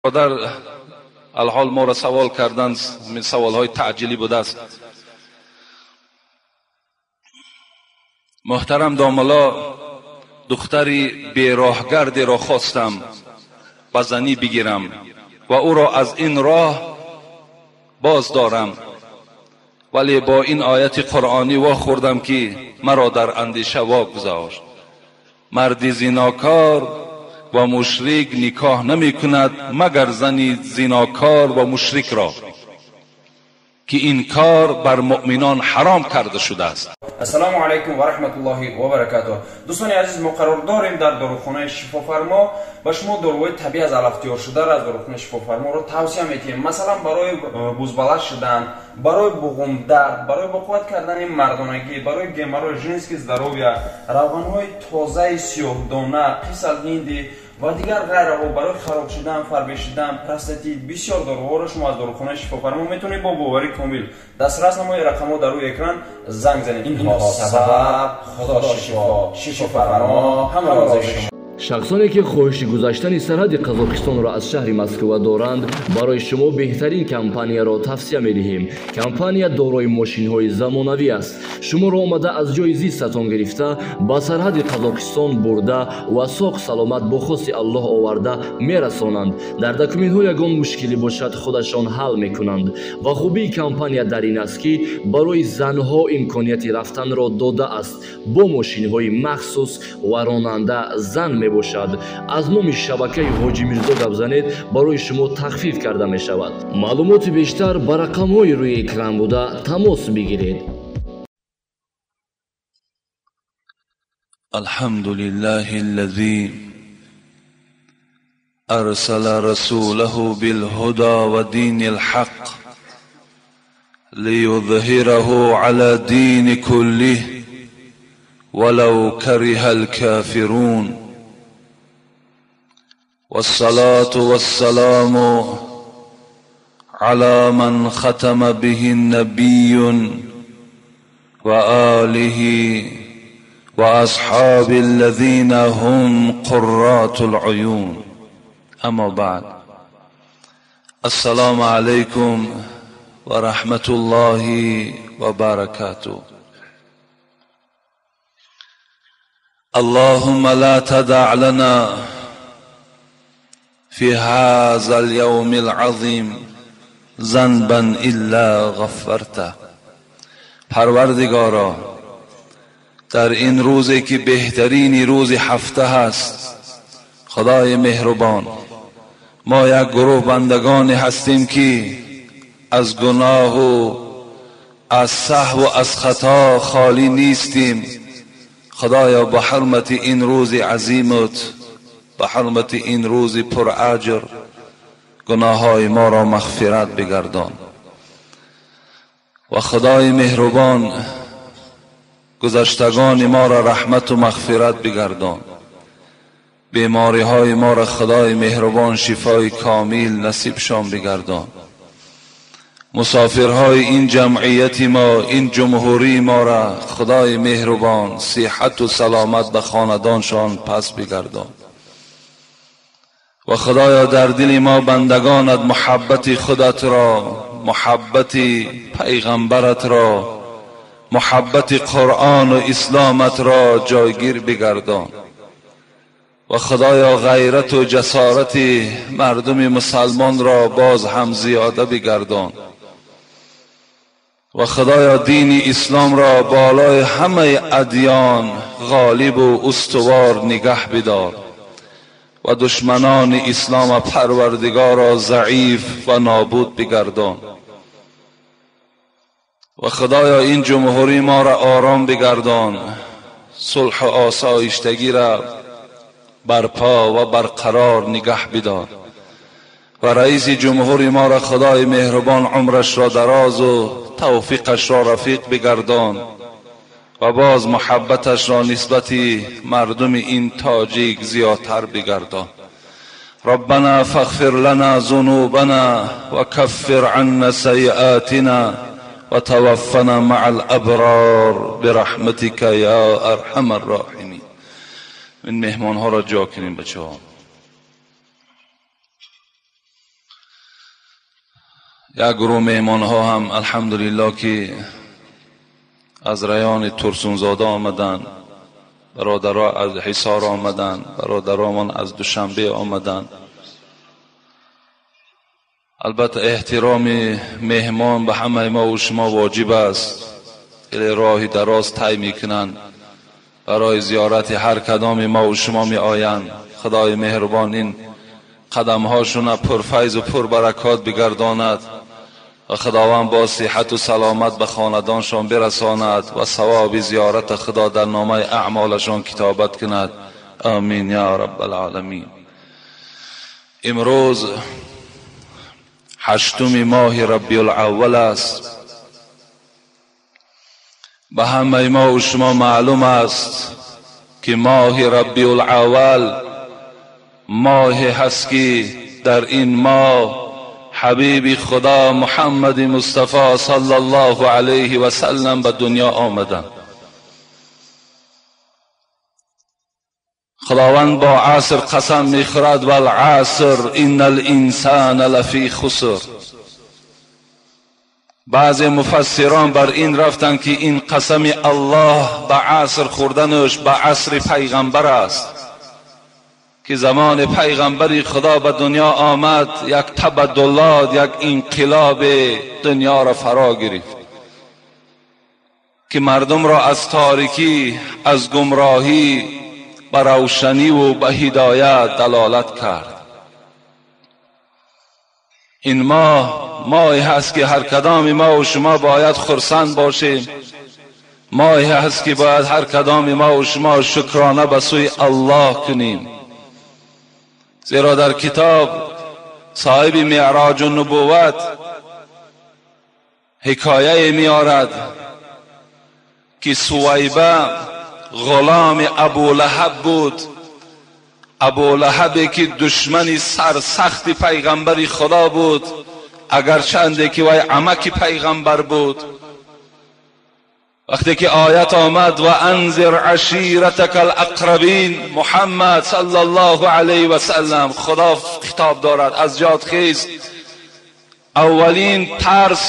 Бародар алҳол моро савол карданд, саволҳои таъҷилӣ будааст. Муҳтарам домулло, духтари бероҳгардеро хостам ба занӣ бигирам ва ӯро аз ин роҳ боз дорам, вале бо ин ояти қуръонӣ вохӯрдам, ки маро дар андеша вогузошт. Марди зинокор ва мушрик никоҳ намекунад, магар зани зинокор ва мушрикро, ки ин кор бар муъминон ҳаром карда шудааст. Ассалому алайкум ва раҳматуллоҳи ва баракатуҳ. Дӯстони азиз, мо қарор дорем дар дорухонаи Шифофармо ба шумо доруҳои табиӣ аз алаф тайёршударо аз дорухонаи Шифофарморо тавсия метиҳем. Масалан, барои бузбаланд шудан, барои буғумдард, барои боқувват кардани мардонагӣ, барои геморрой, женский здоровье, равғанҳои тозаи сиёҳдона, қисал ҳинди ва дигар ғайраҳо, барои хароб шудан, фарбе шудан, простатит, бисёр доруҳоро шумо аз дорухонаи Шифофармо метавонед бо боварии комил дастрас намоед. Рақамҳо дар рӯи экран, занг занед. Инҳо сабаб, Худо шифо, Шифофармо ҳама розии шумо. Шахсоне ки хоҳиши гузаштани сарҳади Қазоқистонро аз шаҳри Москва доранд, барои шумо беҳтарин компанияро тавсия медиҳем. Компания дорои мошинҳои замонавӣ аст. Шуморо омада аз ҷои зистатон гирифта, ба сарҳади Қазоқистон бурда ва соғ саломат бо хости Аллоҳ оварда мерасонанд. Дар документҳо ягон мушкилӣ бошад, худашон ҳал мекунанд. Ва хубии компания дар ин аст, ки барои занҳо имконияти рафтанро додааст бо мошинҳои махсус ва ронанда зан мебошад. Аз номи шабакаи Ҳоҷи Мирзо гап занед, барои шумо тахфиф карда мешавад. Маълумоти бештар ба рақамҳои рӯи экран буда тамос бигиред. الحمد لله الذي أرسل رسوله بالهدى ودين الحق ليظهره على دين كله ولو كره الكافرون، والصلاة والسلام على من ختم به النبي وآله وأصحاب الذين هم قرات العيون. أما بعد، السلام عليكم ورحمة الله وبركاته. اللهم لا تدع لنا في هذا اليوم العظيم ذنبا إلا غفرته. پروردگارا، در این روزی که بهترین روز هفته هست، خدای مهربان، ما یک گروه بندگانی هستیم که از گناه و از سهو و از خطا خالی نیستیم. خدایا، به حرمت این روز عظیمت، به حرمت این روز پرعجر، گناه های ما را مغفرت بگردان. و خدای مهربان، گذشتگان ما را رحمت و مغفرت بگردان. بیماری های ما را خدای مهربان شفای کامل نصیبشان بگردان. مسافرهای این جمعیت ما، این جمهوری ما را خدای مهربان صحت و سلامت به خاندانشان پس بگردان. و خدایا، در دل ما بندگانت محبت خودت را، محبت پیغمبرت را، محبت قرآن و اسلامت را جایگیر بگردان. و خدایا، غیرت و جسارت مردم مسلمان را باز هم زیاده بگردان. و خدایا، دین اسلام را بالای همه ادیان غالب و استوار نگه بدار و دشمنان اسلام پروردگار را ضعیف و نابود بگردان. و خدایا، این جمهوری ما را آرام بگردان، صلح و آسایشتگی را برپا و برقرار نگه بدار. و رئیس جمهوری ما را خدای مهربان عمرش را دراز و توفیقش را رفیق بگردان و باز محبتش را نسبت مردم این تاجیک زیادتر بگردان. ربنا فاغفر لنا ذنوبنا وكفر عنا سيئاتنا وتوفنا مع الابرار برحمتك يا ارحم الراحمين. این مهمان ها را جا کنیم بچه ها. Як гурӯҳ меҳмонҳо ҳам алҳамдулиллоҳ ки аз райони Турсунзода омаданд, бародаро аз Ҳисор омаданд, бародаромон аз Душанбе омаданд. Албатта эҳтироми меҳмон ба ҳамаи мо ва шумо воҷиб аст. Хеле роҳи дароз тай мекунанд, барои зиёрати ҳар кадоми мо ва шумо меоянд. Худои меҳрубон ин қадамҳошона пурфайзу пурбаракот бигардонад ва Худованд бо сиҳату саломат ба хонадоншон бирасонад ва савоби зиёрати Худо дар номаи аъмолашон китобат кунад. Амин я раббалъоламин. Имрӯз ҳаштуми моҳи Рабиулаввал аст. Ба ҳамаи мо ва шумо маълум аст ки моҳи Рабиулаввал моҳе ҳаст ки дар ин моҳ ҳабиби Худо Муҳаммади Мустафо саллаллоҳу алайҳи васаллам ба дунё омаданд. Худованд бо аср қасам мехӯрад: валъаср иннал инсана лафи хуср. Баъзе муфассирон бар ин рафтанд ки ин қасами Аллоҳ ба аср хӯрданаш ба асри пайғамбар аст, ки замони пайғамбари Худо ба дунё омад, як табаддулот, як инқилоби дунёро фаро гирифт ки мардумро аз торикӣ, аз гумроҳӣ ба равшанӣ ва ба ҳидоят далолат кард. Ин моҳ моҳе ҳаст ки ҳар кадоми мо ва шумо бояд хурсанд бошем, моҳе ҳаст ки бояд ҳар кадоми мо ва шумо шукрона ба сӯи Аллоҳ кунем. Зеро дар китоб соҳиби меъроҷу нубувват ҳикояе меорад ки Сувайба ғуломи Абулаҳаб буд. Абулаҳабе ки душмани сарсахти пайғамбари Худо буд, агарчанде ки вай амаки пайғамбар буд. Вақте ки оят омад: ва анзир аширатака алақрабин, Муҳаммад саллаллоҳу алайҳи васаллам, Худо хитоб дорад, аз ҷод хез, аввалин тарс,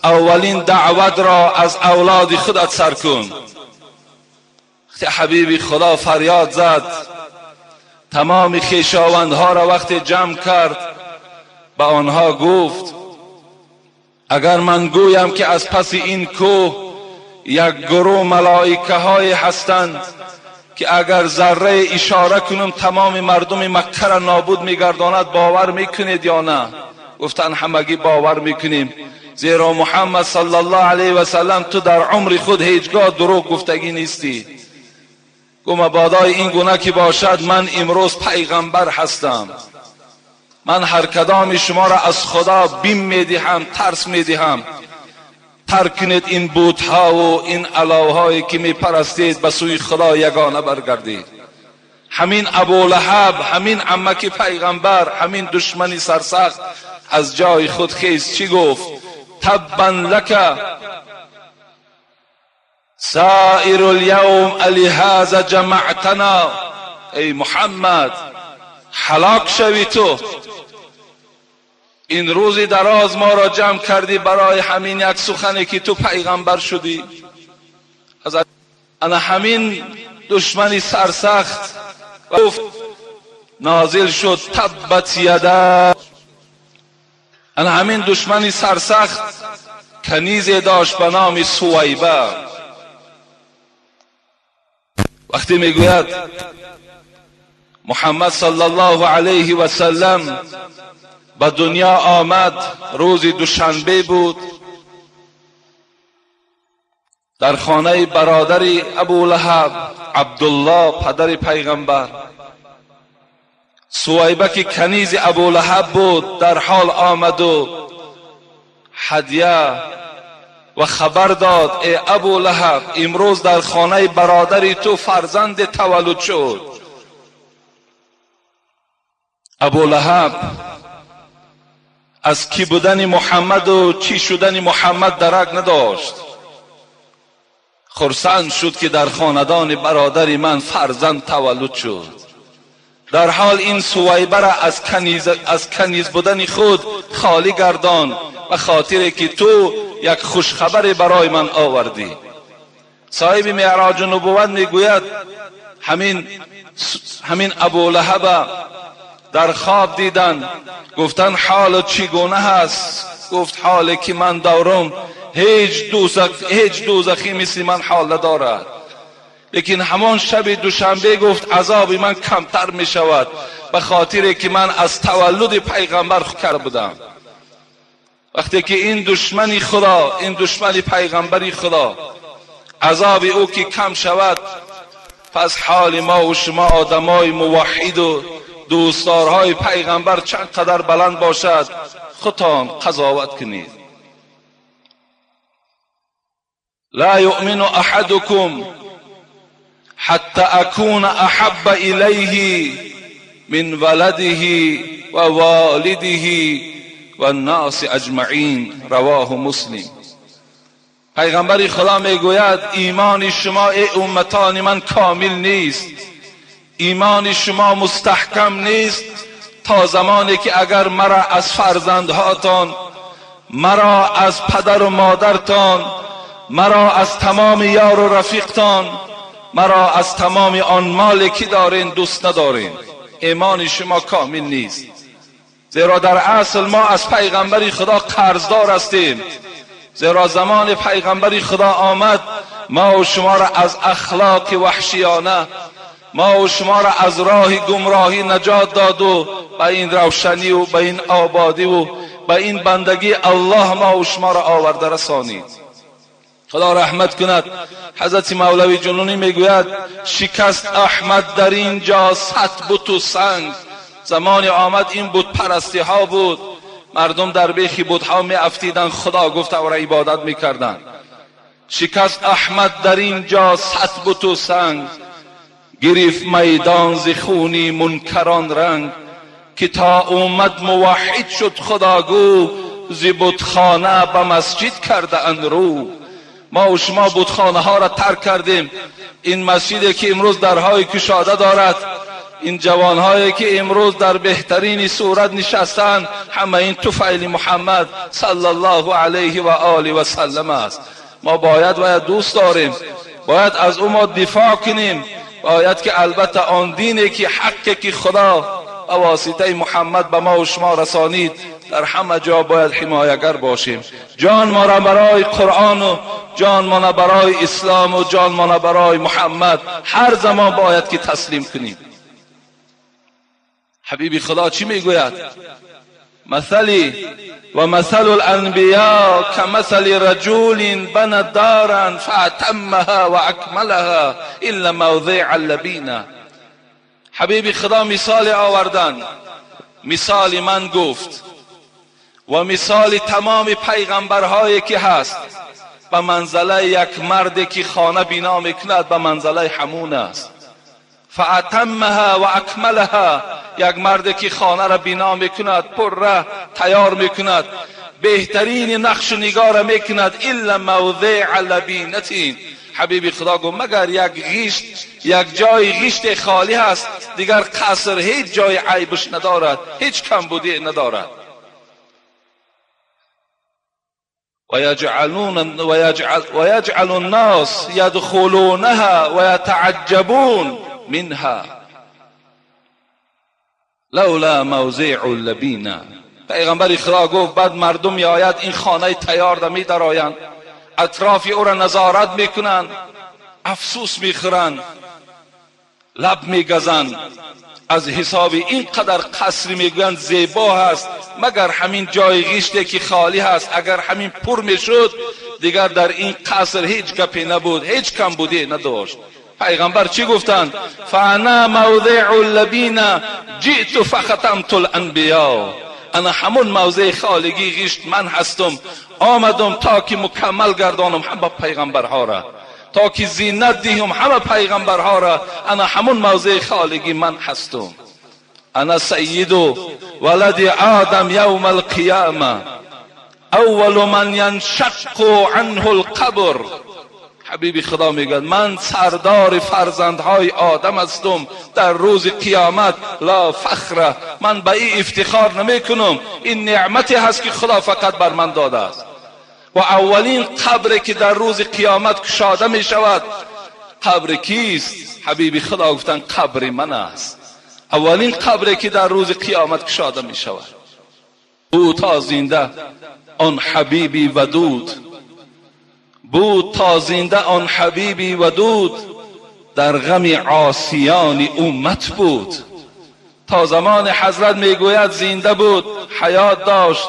аввалин даъватро аз авлоди худат сар кун. Вақте ҳабиби Худо фарёд зад, тамоми хешовандҳоро вақте ҷамъ кард, ба онҳо гуфт: агар ман гӯям ки аз паси ин кӯҳ як гурӯҳ малоикаҳое ҳастанд ки агар заррае ишора кунам тамоми мардуми Маккаро нобуд мегардонад, бовар мекунед ё на? Гуфтанд: ҳамагӣ бовар мекунем, зеро Муҳаммад саллаллоҳу алайҳи васаллам ту дар умри худ ҳеҷ гоҳ дурӯғ гуфтагӣ нестӣ. Гуфт: мабодои ин гуна ки бошад, ман имрӯз пайғамбар ҳастам, ман ҳар кадоми шуморо аз Худо бим медиҳам, тарс медиҳам. Тарк кунед ин бутҳову ин аловҳое ки мепарастед, ба сӯи Худо ягона баргардед. Ҳамин Абулаҳаб, ҳамин амаки пайғамбар, ҳамин душмани сарсахт аз ҷои худ хез чӣ гуфт? Таббан лака саиру лявм алиҳаза ҷамаътана. Эй Муҳаммад, ҳалок шавӣ ту, ин рӯзи дароз моро ҷамъ кардӣ барои ҳамин як сухане ки ту пайғамбар шудӣ. Ана ҳамин душмани сарсахт гуфт, нозил шуд таббат яда. Ана ҳамин душмани сарсахт канизе дошт ба номи Сувайба. Вақте мегӯяд Муҳаммад саллаллоҳу алайҳи васаллам ба дунё омад, рӯзи душанбе буд, дар хонаи бародари Абулаҳаб Абдуллоҳ, падари пайғамбар. Сувайба ки канизи Абулаҳаб буд, дар ҳол омаду ҳадя ва хабар дод: эй Абулаҳаб, имрӯз дар хонаи бародари ту фарзанде таваллуд шуд. Абулаҳаб аз кӣ будани Муҳаммаду чӣ шудани Муҳаммад дарак надошт. Хурсанд шуд ки дар хонадони бародари ман фарзанд таваллуд шуд. Дар ҳол ин Сувайба ра аз каниз будани худ холӣ гардон, ба хотире ки ту як хушхабаре барои ман овардӣ. Соҳиби Меъроҷ нубувват мегӯяд, ҳамин Абулаҳаба дар хоб дидан, гуфтан ҳолат чӣ гуна ҳаст? Гуфт ҳоле ки ман дорам ҳеҷ дӯзахӣ мисли ман ҳол надорад. Лекин ҳамон шаби душанбе гуфт азоби ман камтар мешавад, ба хотире ки ман аз таваллуди пайғамбар карда будам. Вақте ки ин душмани Худо, ин душмани пайғамбари Худо, азоби ӯ ки кам шавад, пас ҳоли мо ва шумо одамои муваҳҳиду дӯстдорҳои пайғамбар чанд қадар баланд бошад, худтон қазоват кунед. Ла юъмину аҳадукум ҳатта акуна аҳабба илайҳи мин валадиҳи ва волидиҳи ваннаси аҷмаин. Равоҳу Муслим. Пайғамбари Худо мегӯяд имони шумо эй умматони ман комил нест, имони шумо мустаҳкам нест то замоне ки агар маро аз фарзандҳотон, маро аз падару модартон, маро аз тамоми ёру рафиқтон, маро аз тамоми он моле ки дорен дӯст надорен. Имони шумо комил нест. Зеро дар асл мо аз пайғамбари Худо қарздор ҳастем. Зеро замони пайғамбари Худо омад, мо ва шуморо аз ахлоқи ваҳшиёна, мо ва шуморо аз роҳи гумроҳӣ наҷот доду ба ин равшаниву ба ин ободиву ба ин бандагии Аллоҳ мо ва шуморо оварда расонид. Худо раҳмат кунад, ҳазрати Мавлавӣ Ҷунунӣ мегӯяд шикаст Аҳмад дар ин ҷо сад буту санг. Замоне омад ин бутпарастиҳо буд, мардум дар бехи бутҳо меафтиданд, Худо гуфта ӯро ибодат мекарданд. Шикаст Аҳмад дар ин ҷо сад буту санг, гирифт майдон зи хуни мункарон ранг, ки то омад муваҳҳид шуд Худогӯ, зи бутхона ба масҷид кардаанд рӯ. Мо ва шумо бутхонаҳоро тарк кардем. Ин масҷиде ки имрӯз дарҳои кушода дорад, ин ҷавонҳое ки имрӯз дар беҳтарини сурат нишастанд, ҳама ин туфайли Муҳаммад саллаллоҳу алайҳи ва олиҳи васаллам аст. Мо бояд ва дӯст дорем, бояд аз ӯ мо дифоъ кунем, бояд ки албатта он дине ки ҳаққе ки Худо ба воситаи Муҳаммад ба мо ва шумо расонид, дар ҳама ҷо бояд ҳимоягар бошем. Ҷон моро барои Қуръону ҷон моро барои ислому ҷон моро барои Муҳаммад ҳар замон бояд ки таслим кунем. Ҳабиби Худо чӣ мегӯяд? Масали ва масалу л-анбиё камасали раҷулин бана даран фаатаммаҳа ва акмалаҳа илла мавзиа лабина. Ҳабиби Худо мисоле оварданд, мисоли ман гуфт ва мисоли тамоми пайғамбарҳое ки ҳаст, ба манзалаи як марде ки хона бино мекунад, ба манзалаи ҳамун аст. Фаатаммаҳа ва акмалаҳа, як марде ки хонаро бино мекунад, пурра тайёр мекунад, беҳтарини нақшу нигора мекунад, илла мавзиа лабинатин. Ҳабиби Худо гуфт магар як ғишт, як ҷои ғиште холӣ ҳаст, дигар қаср ҳеҷ ҷои айбш надорад, ҳеҷ камбудӣ надорад. ويجعل الناس يدخلونها ويتعجبون منها لولا موضع اللبینه. پیغمبر خدا گفت بعد مردم میآید این خانه تیار را میدرآیند، اطراف او را نظارت میکنند، افسوس میخورند، لب میگزند از حساب این قدر قصر، میگویند زیبا هست، مگر همین جای غشته که خالی هست، اگر همین پر میشد دیگر در این قصر هیچ گپی نبود، هیچ کمبودی نداشت. پیغمبر چی گفتند؟ فانا موضع اللبین جئت فختمت الانبیاء. انا همون موضع خالگی غشت من هستم، آمدم تا که مکمل گردانم همه پیغمبرها را، تا که زینت دهم همه پیغمبرها را. انا همون موضع خالگی من هستم. انا سید ولد آدم یوم القیامه اول من ینشق عنه القبر. حبیب خدا میگه من سردار فرزندهای آدم هستم در روز قیامت، لا فخر، من به این افتخار نمی کنم، این نعمتی هست که خدا فقط بر من داده است. و اولین قبری که در روز قیامت کشاده می شود قبر کیست؟ حبیب خدا گفتن قبر من است. اولین قبری که در روز قیامت کشاده می شود. بود تا زنده آن حبیبی ودود، بود تا زنده آن حبیبی ودود، در غم عاصیان امت بود. تا زمان حضرت میگوید زنده بود، حیات داشت،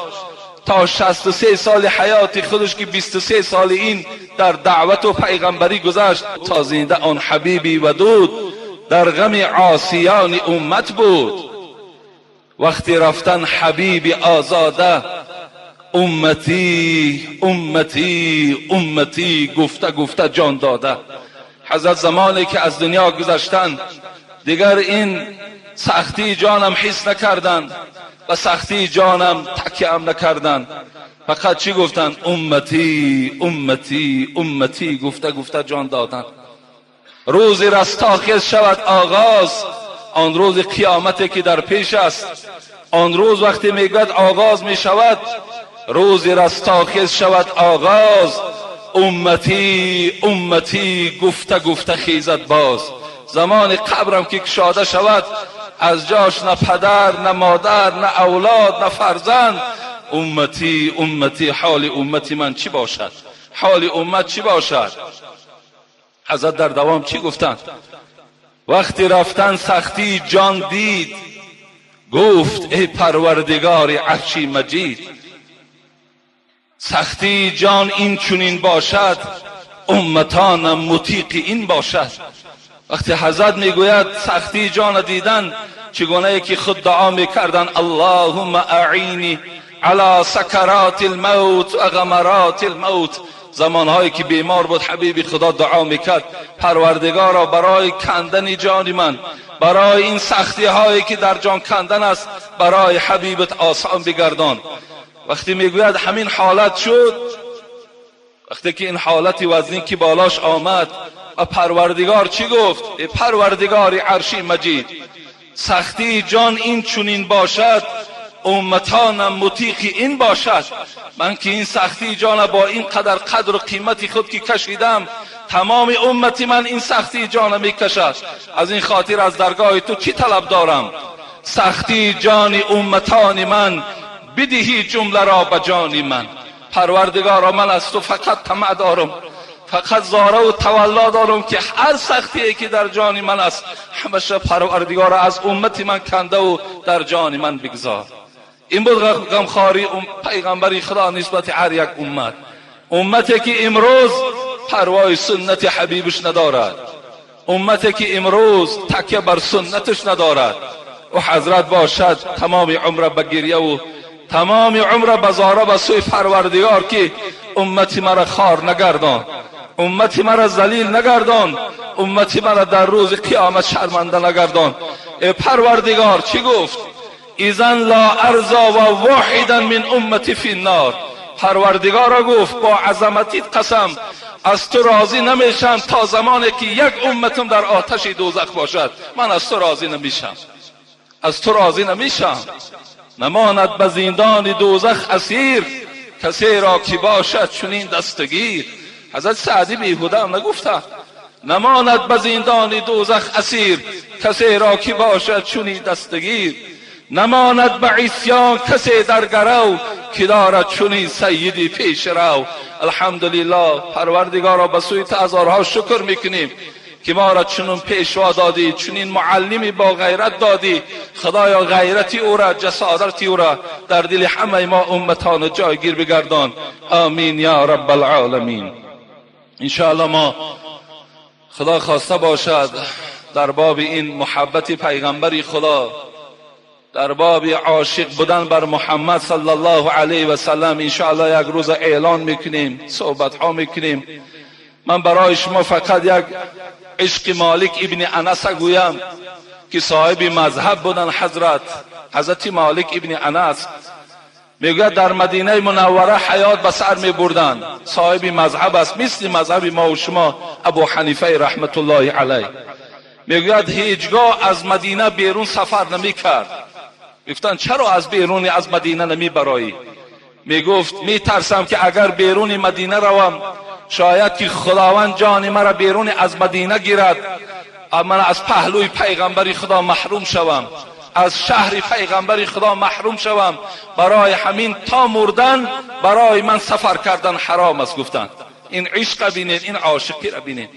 تا 63 سال حیات خودش که 23 سال این در دعوت و پیغمبری گذشت. تا زنده آن حبیبی ودود، در غم عاصیان امت بود. وقتی رفتن حبیب آزاده، امتی امتی امتی گفته گفته جان داده. حضرت زمانی که از دنیا گذشتن دیگر این سختی جانم حس نکردن و سختی جانم تکیه هم نکردن، فقط چی گفتن؟ امتی امتی امتی گفته گفته جان دادن. روز رستاخیز شود آغاز، آن روز قیامتی که در پیش است، آن روز وقتی میگوید آغاز می شود، روز رستاخیز شود آغاز، امتی امتی گفته گفته خیزد باز. زمان قبرم که کشاده شود از جاش نه پدر نه مادر نه اولاد نه فرزند، امتی امتی، حال امتی من چی باشد؟ حال امت چی باشد؟ حضرت در دوام چی گفتند؟ وقتی رفتن سختی جان دید، گفت ای پروردگار عرشی مجید، سختی جان این چنین باشد، امتانم مطیق این باشد. وقتی حضرت میگوید سختی جان دیدن، چگونه که خود دعا میکردن اللهم اعینی علی سکرات الموت و غمرات الموت. زمانهایی که بیمار بود حبیب خدا دعا میکرد پروردگارا برای کندن جان من، برای این سختی هایی که در جان کندن است، برای حبیبت آسان بگردان. وقتی میگوید همین حالت شد، وقتی که این حالت وزنی که بالاش آمد و پروردگار چی گفت؟ ای پروردگار عرشی مجید، سختی جان این چنین باشد، امتانم مطیق این باشد. من که این سختی جان با این قدر قدر و قیمتی خود که کشیدم، تمام امتی من این سختی جان میکشد. از این خاطر از درگاه تو چی طلب دارم؟ سختی جان امتان من بدهی جمله را به جان من. پروردگارا من از تو فقط طمع دارم، فقط زاره و تولا دارم که هر سختی که در جان من است همشه پروردگارا از امت من کنده و در جان من بگذار. این بود غمخواری پیغمبری خدا نسبت هر یک امت، امتی که امروز پروای سنت حبیبش ندارد، امتی که امروز تکیه بر سنتش ندارد. و حضرت باشد تمام عمر به گریه و تمام عمر به زاره به سوی پروردگار که امتی مرا خار نگردان، امتی مرا ذلیل نگردان، امتی مرا در روز قیامت شرمنده نگردان. ای پروردگار چی گفت؟ اذن لا ارضا و واحدا من امتی فی النار. پروردگارا گفت با عظمتیت قسم از تو راضی نمیشم تا زمانی که یک امتم در آتش دوزخ باشد. من از تو راضی نمیشم، از تو راضی نمیشم. نماند به زندان دوزخ اسیر، کسی را که باشد چنین دستگیر. حضرت سعدی بیهوده هم نگفته نماند به زندان دوزخ اسیر، کسی را که باشد چنین دستگیر. نماند به عصیان کسی در گرو، که دارد چنین سیدی پیش رو. الحمدلله پروردگارا به سوی تو هزارها شکر میکنیم که ما را چنین پیشوا دادی، چنین معلمی با غیرت دادی. خدایا غیرتی او را، جسارتی او را در دل همه ما امتان جایگیر بگردان. آمین یا رب العالمین. انشاءالله ما خدا خواسته باشد در باب این محبت پیغمبری خدا، در باب عاشق بودن بر محمد صلی الله علیه و سلم انشاءالله یک روز اعلان میکنیم، صحبت ها میکنیم. من برای شما فقط یک عشق مالک ابن انس گویم که صاحب مذهب بودن. حضرت مالک ابن انس میگوید در مدینه منوره حیات به سر میبردند. صاحب مذهب است، مثل مذهب ما و شما ابو حنیفه رحمت الله علیه. میگوید هیچگاه از مدینه بیرون سفر نمیکرد. گفتند چرا از بیرون از مدینه نمیبرایی؟ میگفت میترسم که اگر بیرون مدینه روم شاید که خداوند جان مرا بیرون از مدینه گیرد، من از پهلوی پیغمبر خدا محروم شوم، از شهر پیغمبر خدا محروم شوم، برای همین تا مردن برای من سفر کردن حرام است. گفتند این عشق بینید، این عاشقی را بینید.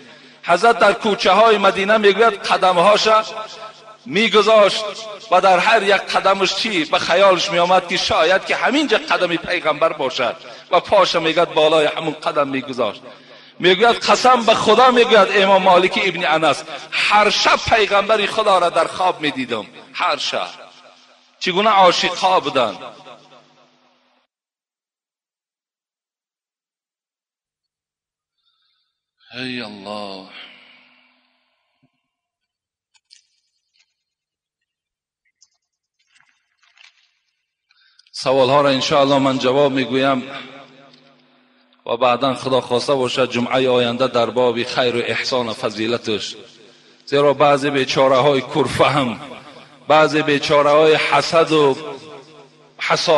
حضرت در کوچه های مدینه میگوید قدمهاش میگذاشت و در هر یک قدمش چی به خیالش میآمد که شاید که همینجا قدم پیغمبر باشد و پاش میگد بالای همون قدم میگذاشت. میگوید قسم به خدا، میگوید امام مالک ابن انس، هر شب پیغمبر خدا را در خواب میدیدم، هر شب. چگونه عاشق ها بودند. ای الله. سوال ها را انشاءالله من جواب میگویم و بعدا خدا خواسته باشد جمعه آینده در باب خیر و احسان و فضیلتش، زیرا بعضی بیچاره های کورفهم، بعضی بیچاره های حسد و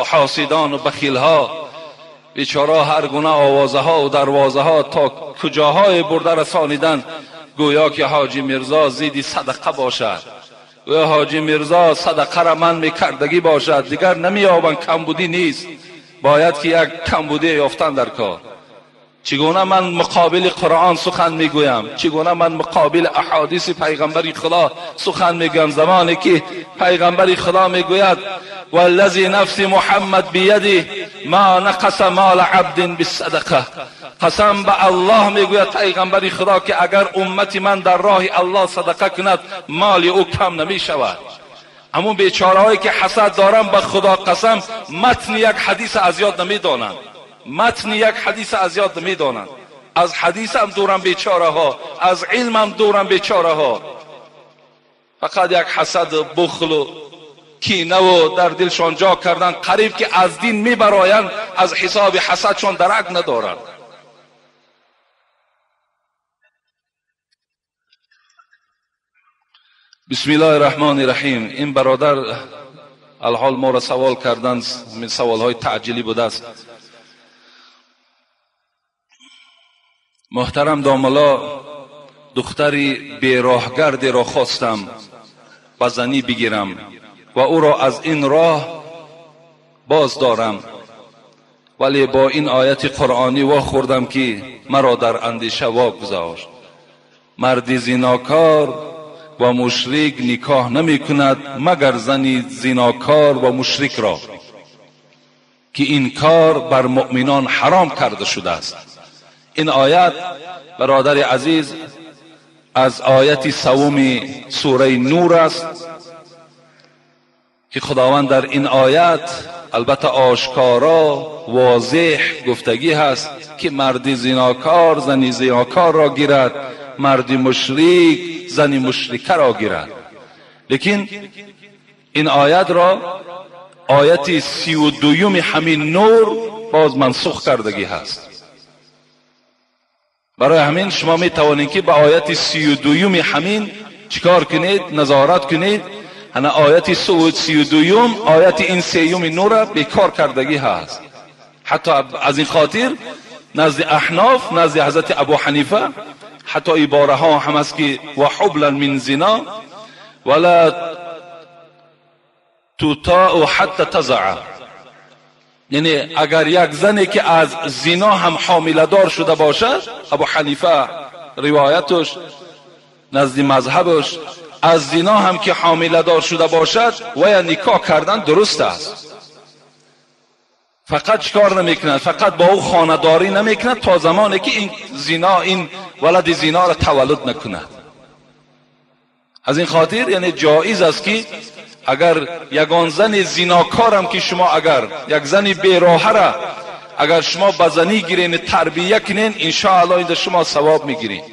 حاسدان و بخیل ها، بیچاره هر گونه آوازه ها و دروازه ها تا کجاهای برده رسانیدن، گویا که حاجی میرزا زیدی صدقه باشد، گویا حاجی میرزا صدقه را من میکردگی باشد، دیگر نمییابند، کمبودی نیست، باید که یک کمبودی یافتن در کار. چگونه من مقابل قرآن سخن میگویم، چگونه من مقابل احادیث پیغمبر خدا سخن میگویم، زمانی که پیغمبر خدا میگوید والذی نفس محمد بیده ما نقص مال عبد بالصدقه، قسم به الله میگوید پیغمبر خدا که اگر امت من در راه الله صدقه کند مال او کم نمیشود. همون بیچاره هایی که حسد دارن به خدا قسم متن یک حدیث از یاد نمیدانند، متن یک حدیث از یاد نمیدانند، از حدیث هم دورن بیچاره ها، از علم هم دورن بیچاره ها، فقط یک حسد و بخل و کینه و در دلشان جا کردن، قریب که از دین میبرایند، از حساب حسدشان درک ندارند. بسم الله الرحمن الرحیم. این برادر الحال ما را سوال کردن، سوال های تعجیلی بوده است. محترم داملا، دختری بیراهگردی را خواستم و زنی بگیرم و او را از این راه باز دارم، ولی با این آیت قرآنی وا خوردم که مرا در اندیشه واگذاشت. مردی زیناکار و مشرک نکاح نمی کند مگر زنی زیناکار و مشرک را، که این کار بر مؤمنان حرام کرده شده است. این آیت برادر عزیز از آیت سوم سوره نور است که خداوند در این آیت البته آشکارا واضح گفتگی هست که مردی زیناکار زنی زیناکار را گیرد، مردی مشرک زنی مشرکه را گیرد. لیکن این آیت را آیت 32 همین نور باز منسوخ کردگی هست. برای همین شما می توانید که به آیت 32 همین چیکار کنید؟ نظارت کنید. هنه آیت 32 آیت این سیوم نور بیکار کردگی هست. حتی از این خاطر نزد احناف، نزد حضرت ابو حنیفه حتی عباره ها هم است که و حبلا من زنا ولا تطاع حتی تزع، یعنی اگر یک زنی که از زنا هم حامله دار شده باشد، ابو حنیفه روایتش نزد مذهبش از زنا هم که حامله دار شده باشد و یا نکاح کردن درست است، فقط چکار نمیکند؟ فقط با او خانه‌داری نمیکند تا زمانی که این زنا، این ولد زنا را تولد نکند. از این خاطر یعنی جایز است که اگر یگان زن زیناکارم که شما اگر یک زن بیراهه را اگر شما به زنی گیرین تربیه کنین، انشاءالله این شما ثواب میگیرین.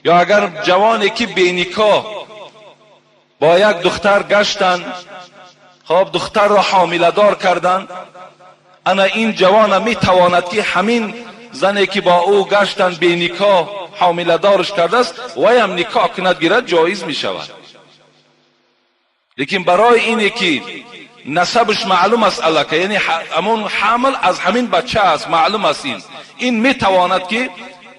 یا اگر جوانی که بینکاح با یک دختر گشتن، خب دختر را حامله دار کردن، ана ин ҷавона метавонад ки ҳамин зане ки бо ӯ гаштанд беникоҳ ҳомиладорш кардааст, ваям никоҳ кунад, гирад, ҷоиз мешавад. Лекин барои ине ки насабаш маълум аст аллака, яъне ҳамон ҳамл аз ҳамин бача аст, маълум аст, ин метавонад ки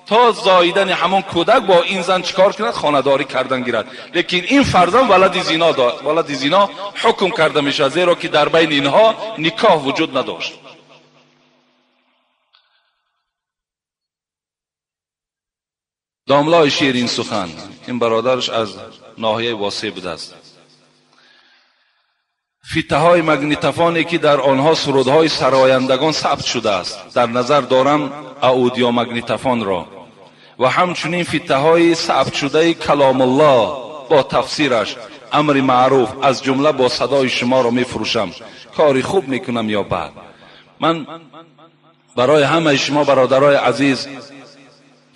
то зоидани ҳамон кӯдак бо ин зан чикор кунад? Хонадорӣ кардан гирад. Лекин ин фарзанд валади зино ҳукм карда мешавад, зеро ки дар байни инҳо никоҳ вуҷуд надошт. Домлои ширин сухан, ин бародараш аз ноҳияи Восеъ будааст. Фитаҳои магнитофоне ки дар онҳо сурудҳои сарояндагон сабт шудааст, дар назар дорам аудиомагнитофонро, ва ҳамчунин фитаҳои сабтшудаи каломуллоҳ бо тафсираш, амри маъруф, аз ҷумла бо садои шуморо мефурӯшам. Кори хуб мекунам ё бад? Ман барои ҳамаи шумо бародарои азиз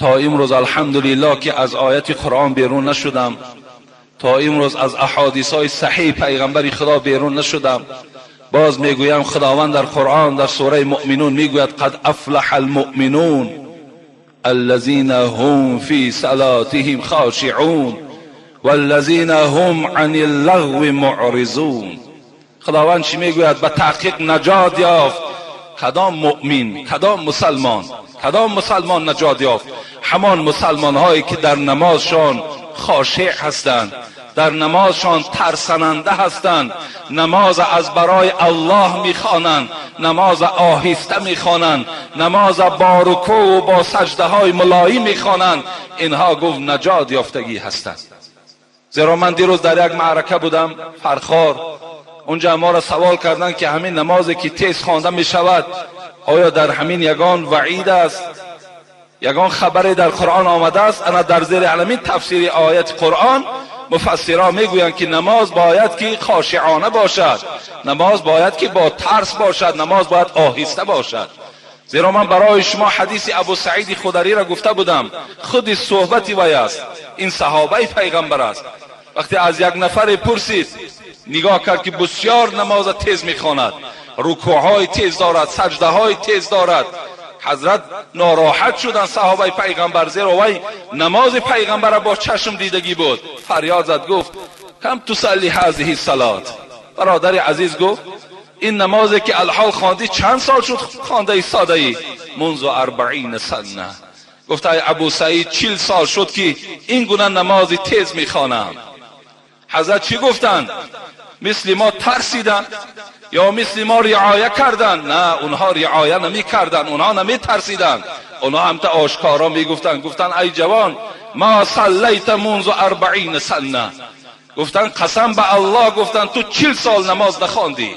то имрӯз алҳамдулиллоҳ ки аз ояти Қуръон берун нашудам, то имрӯз аз аҳодисҳои саҳиҳ пайғамбари Худо берун нашудам. Боз мегӯям, Худованд дар Қуръон дар сураи Муъминун мегӯяд: қад афлаҳа алмуъминун аллазина ҳум фи салотиҳим хошиъун валлазина ҳум ани ллағви муъризун. Худованд чӣ мегӯяд? Ба таҳқиқ наҷот ёфт кадом муъмин, кадом мусалмон, кадом мусалмон наҷот ёфт? Ҳамон мусалмонҳое ки дар намозшон хошиъ ҳастанд, дар намозшон тарсананда ҳастанд, намоз аз барои Аллоҳ мехонанд, намоз оҳиста мехонанд, намоз бо рукӯъ ва бо саҷдаҳои мулоим мехонанд. Инҳо гуфт наҷот ёфтагӣ ҳастанд. Зеро ман дирӯз дар як маърака будам, Фархор, унҷа моро савол карданд ки ҳамин намозе ки тез хонда мешавад, оё дар ҳамин ягон ваъид аст, ягон хабаре дар Қуръон омадааст? Ана дар зери ҳамин тафсири ояти Қуръон муфассирон мегӯянд ки намоз бояд ки хошиъона бошад, намоз бояд ки бо тарс бошад, намоз бояд оҳиста бошад. Зеро ман барои шумо ҳадиси Абу Саиди Худариро гуфта будам, худи суҳбати вай аст, ин саҳобаи пайғамбар аст. Вақте аз як нафаре пурсид, нигоҳ кард ки бисёр намоза тез мехонад, рукӯъҳои тез дорад, саҷдаҳои тез дорад. Ҳазрат нороҳат шуданд саҳобаи пайғамбар, зеро вай намози пайғамбарро бо чашм дидагӣ буд. Фарёд зад, гуфт: кам тусалли ҳазиҳи салот? Бародари азиз гуфт: ин намозе ки алҳол хондӣ чанд сол шуд хонда истодаӣ? Мунзу 40 сана. Гуфт: ай Абу Саид, 40 сол шуд ки ин гуна намози тез мехонам. Ҳазрат чӣ гуфтанд? Мисли мо тарсиданд ё мисли мо риоя карданд? На, онҳо риоя намекарданд, онҳо наметарсиданд, онҳо ҳамта ошкоро мегуфтанд. Гуфтанд: ай ҷавон, ма саллайта мунзу 40 сана. Гуфтанд: қасам ба Аллоҳ, гуфтанд, ту 40 сол намоз нахондӣ.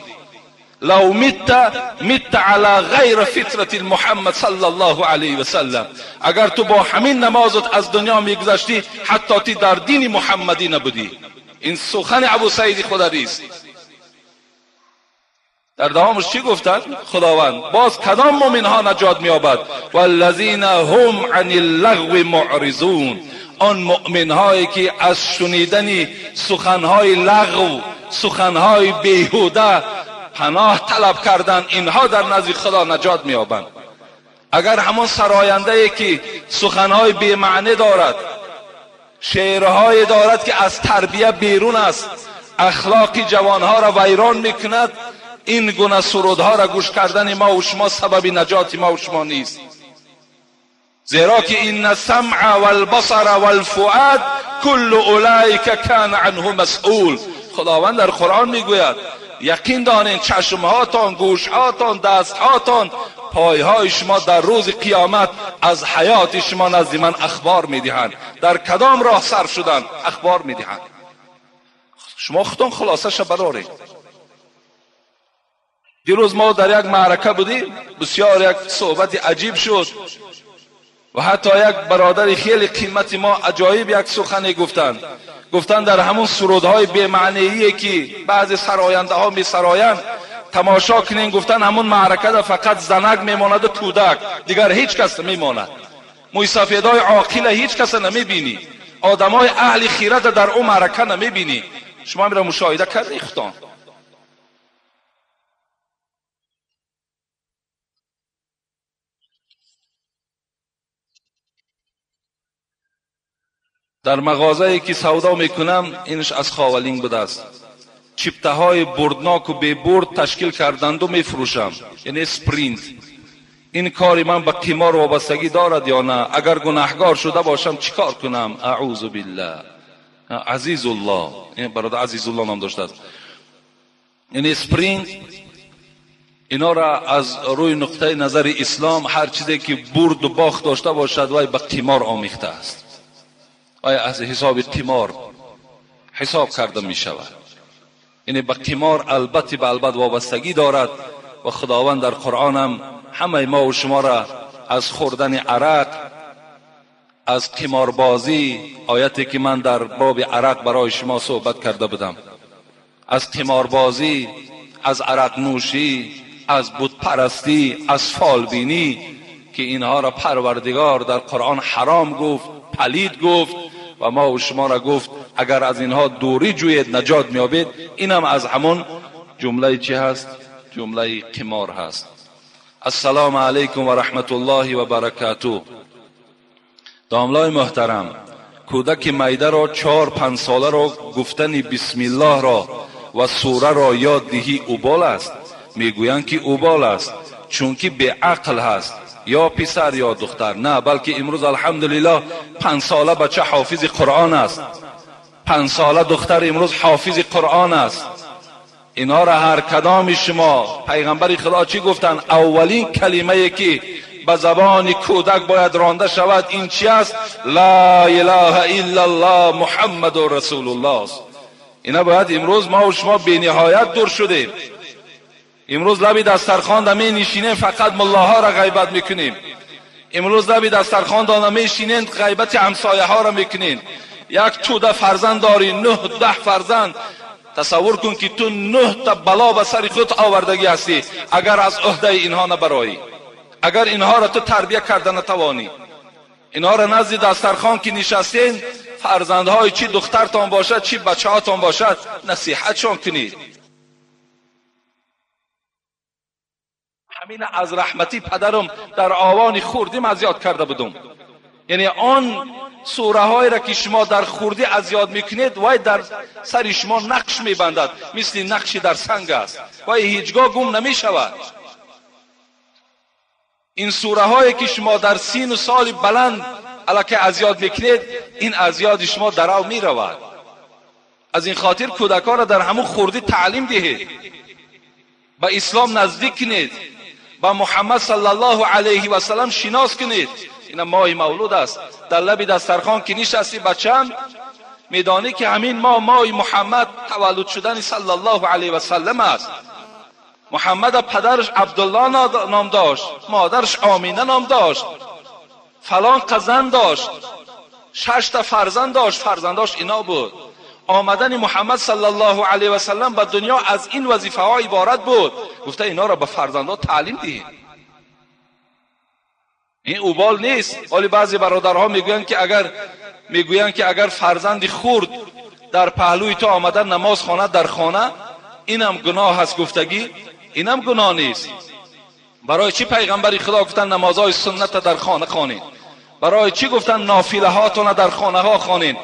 Лав митта митта ала ғайри фитрати Муҳаммад саллаллоҳу алайҳи васаллам. Агар ту бо ҳамин намозат аз дунё мегузаштӣ, ҳатто ти дар дини муҳаммадӣ набудӣ. Ин сухани Абу Саиди Хударист. Дар давомаш чӣ гуфтанд? Худованд боз кадом мӯминҳо наҷот меёбад? Валлазина ҳум ани ллағви муъризун. Он мӯминҳое ки аз шунидани суханҳои лағв, суханҳои беҳуда паноҳ талаб карданд, инҳо дар назди Худо наҷот меёбанд. Агар ҳамон сарояндае ки суханҳои бемаъне дорад, шеърҳое дорад ки аз тарбия берун аст, ахлоқи ҷавонҳоро вайрон мекунад, ин гуна сурудҳоро гӯш кардани мо ва шумо сабаби наҷоти мо ва шумо нест. Зеро ки инна самъа валбасара валфуад куллу улаика кана анҳу масъул. Худованд дар Қуръон мегӯяд: яқин донед чашмҳотон, гӯшҳотон, дастҳотон, пойҳои шумо дар рӯзи қиёмат аз ҳаёти шумо назди ман ахбор медиҳанд. Дар кадом роҳ сарф шуданд ахбор медиҳанд. Шумо худтон хулосаша бароред. Дирӯз мо дар як маърака будем, бисёр як суҳбати аҷиб шуд ва ҳатто як бародари хеле қимати мо аҷоиб як сухане гуфтанд. Гуфтанд дар ҳамон сурудҳои бемаъние ки баъзе сарояндаҳо месароянд тамошо кунем, гуфтанд ҳамон маъракада фақат занак мемонаду кӯдак, дигар ҳеҷ кас намемонад. Мӯйсафедҳои оқила ҳеҷ каса намебинӣ, одамҳои аҳли хирата дар ӯ маърака намебинӣ. Шумо ҳаминро мушоҳида кардед худтон? Дар мағозае ки савдо мекунам, инаш аз Ховалинг будааст. Чиптаҳои бурдноку бебурд ташкил карданду мефурӯшам, яъне спринт. Ин кори ман ба қимор вобастагӣ дорад ё на? Агар гунаҳгор шуда бошам, чӣ кор кунам? Аъузу биллаҳ. Азизуллоҳ, ин бародар Азизуллоҳ ном доштааст. Яъне спринт, инора аз рӯи нуқтаи назари ислом ҳар чизе ки бурду бохт дошта бошад, вай ба қимор омехта аст, вай аз ҳисоби қимор ҳисоб карда мешавад. Яъне ба қимор албатта ба албат вобастагӣ дорад ва Худованд дар Қуръонам ҳамаи мо ва шуморо аз хӯрдани арақ, аз қиморбозӣ, ояте ки ман дар боби арақ барои шумо суҳбат карда будам, аз қиморбозӣ, аз арақнӯшӣ, аз бутпарастӣ, аз фолбинӣ, ки инҳоро Парвардигор дар Қуръон ҳаром гуфт, палид гуфт ва мо ва шуморо гуфт агар аз инҳо дурӣ ҷӯед наҷот меёбед. Инам аз ҳамон ҷумлаи чӣ ҳаст? Ҷумлаи қимор ҳаст. Ассалому алайкум ва раҳматуллоҳи ва баракатуҳ. Домлаи муҳтарам, кӯдаки майдаро 4-5 соларо гуфтани бисмиллоҳро ва сураро ёд диҳӣ убол аст? Мегӯянд ки убол аст, чунки беақл ҳаст, ё писар ё духтар. На, балки имрӯз алҳамдулиллоҳ 5 сола бача ҳофизи Қуръон аст, 5 сола духтар имрӯз ҳофизи Қуръон аст. Инҳоро ҳар кадоми шумо, пайғамбари Худо чӣ гуфтанд? Аввалин калимае ки ба забони кӯдак бояд ронда шавад ин чи аст? Ла илаҳа иллаллоҳ Муҳаммаду расулуллоҳ аст. Ина бояд имрӯз мо ва шумо бениҳоят дур шудем. Имрӯз лаби дастархонда менишинем, фақат муллоҳоро ғайбат мекунем. Имрӯз лаби дастархонда намешинем, ғайбати ҳамсояҳоро мекунем. Як тӯда фарзанд дорӣ, 9-10 фарзанд. Тасаввур кун ки ту 9 та бало ба сари худ овардагӣ ҳастӣ, агар аз ӯҳдаи инҳо набароӣ, агар инҳоро ту тарбия карда натавонӣ. Инҳоро назди дастархон ки нишастем, фарзандҳои чӣ духтартон бошад, чӣ бачаҳотон бошад, насиҳатшон кунед. Ҳамин аз раҳмати падарам дар овони хурдим аз ёд карда будум. Яъне он сураҳоеро ки шумо дар хурдӣ аз ёд мекунед, вай дар сари шумо нақш мебандад, мисли нақши дар санг аст, вай ҳеҷгоҳ гум намешавад. Ин сураҳое ки шумо дар сину соли баланд аллакай аз ёд мекунед, ин аз ёди шумо дарав меравад. Аз ин хотир кӯдакҳоро дар ҳамун хурдӣ таълим диҳед, ба ислом наздик кунед, ба Муҳаммад саллаллоҳу алайҳи васаллам шинос кунед. Ина моҳи мавлуд аст, дар лаби дастархон ки нишасти бачам, медонӣ ки ҳамин моҳ моҳи Муҳаммад таваллуд шудани саллаллоҳу алайҳи васаллам аст. Муҳаммад падараш Абдулло ном дошт, модараш Омина ном дошт, фалон қазан дошт, 6 та фарзанд дошт, фарзандош ино буд. Омадани Муҳаммад саллаллоҳу алайҳи васаллам ба дунё аз ин вазифаҳо иборат буд. Гуфта инҳоро ба фарзандҳо таълим диҳед. Ин убол нест. Ҳоле баъзе бародарҳо мегӯянд ки агар фарзанди хурд дар паҳлӯи ту омада намоз хонад дар хона, инам гуноҳ аст гуфтагӣ, инам гуноҳ нест. Барои чӣ пайғамбари Худо гуфтанд намозҳои сунната дар хона хонед? Барои чӣ гуфтанд нофилаҳотона дар хонаҳо хонед?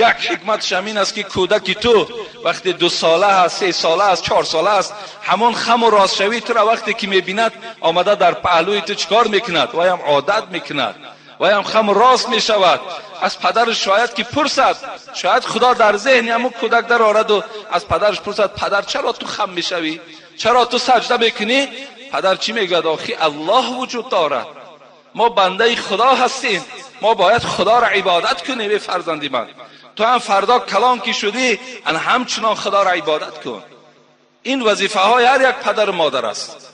Як ҳикматш ҳамин аст ки кӯдаки ту вақте 2 сола аст, 3 сола аст, 4 сола аст, ҳамон хаму ростшавии туро вақте ки мебинад, омада дар паҳлӯи ту чӣ кор мекунад? Ваям одат мекунад, ваям хаму рост мешавад. Аз падараш шояд ки пурсад, шояд Худо дар зеҳни ҳамон кӯдак дарораду аз падараш пурсад: падар, чаро ту хам мешавӣ? Чаро ту саҷда мекунӣ? Падар чӣ мегӯяд? Охи Аллоҳ вуҷуд дорад, мо бандаи Худо ҳастем, мо бояд Худоро ибодат кунем. Эй фарзанди ман, ту ҳам фардо калон ки шудӣ, ан ҳамчунон Худоро ибодат кун. Ин вазифаҳои ҳар як падару модар аст.